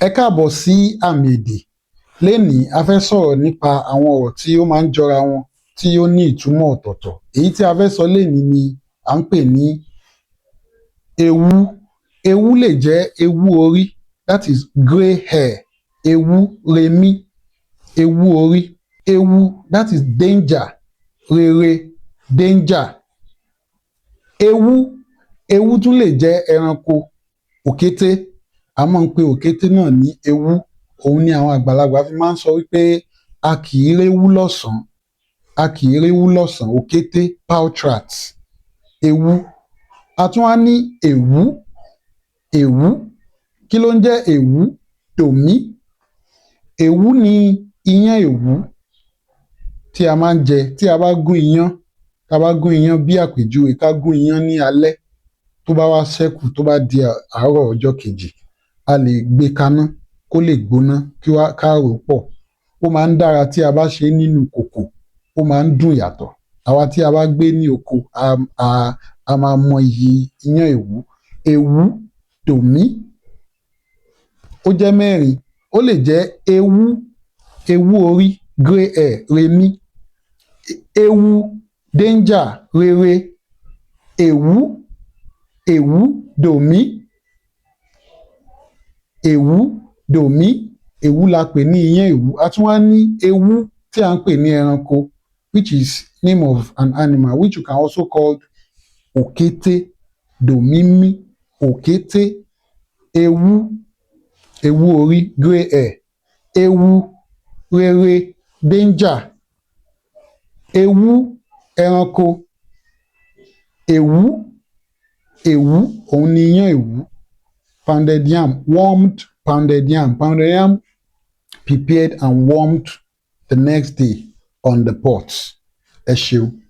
Ẹ káàbọ̀ sí Àmì Èdè. Lénìí, a fẹ́ sọ̀rọ̀ nípa àwọn ọ̀rọ̀ tí ó máa ń jọra wọn, tí ó ní ìtumọ̀ ọ̀tọ̀ọ̀tọ̀. Èyí tí a fẹ́ sọ lénìí ni à ń pè ní ewú. Ewú lè jẹ́ ewú orí, that is grey hair, ewú remí, ewú orí. Ewu, that is danger, rere, danger. Ewú, ewú tún lè jẹ́ ẹranko, òkété. A máa ń pe òkété náà ní ewú. Òhun ni àwọn àgbàlagbà fi máa ń sọ wí pé a kì í réwú lọ́sàn-án, a kì í réwú lọ́sàn-án. Òkété, pouch rat, ewú. A tún wá ní èwú. Èwú, kí ló ń jẹ́ èwú? Dòmí. Èwú ni iyán èwú tí a máa ń jẹ. Tí a bá gún iyán, tá bá gún iyán, bí àpèjúwe, ká gún iyán ní alẹ́, tó bá wá ṣẹ́kù, tó bá di àárọ̀ ọjọ́ kejì, a lè gbé kaná kó lè gbóná, kí wá ká rò ó pọ̀. Ó máa ń dára tí a bá ṣe é nínú kòkò, ó máa ń dùn yàtọ̀. Àwa tí a bá gbé ní oko, a máa mọyì iyán èwú. Èwú, dòmí, ó jẹ́ mẹ́rin. Ó lè jẹ́ ewú, ewú orí, grey hair, remí, ewu, danger, rere, èwú, èwú, dòmí, èwú, dòmí. Èwú la pè ní iyán èwú. A tún wá ní ewú tí à ń pè ní ẹranko, which is name of an animal, which you can also call òkété, dòmímí, òkété. Ewú, ewú orí, grey hair, ewu, rere, danger, ewú, ẹranko, èwú, èwú, òun ni iyán èwú, pounded yam, warmed pounded yam, pounded yam prepared and warmed the next day on the pot. Ẹ ṣeun.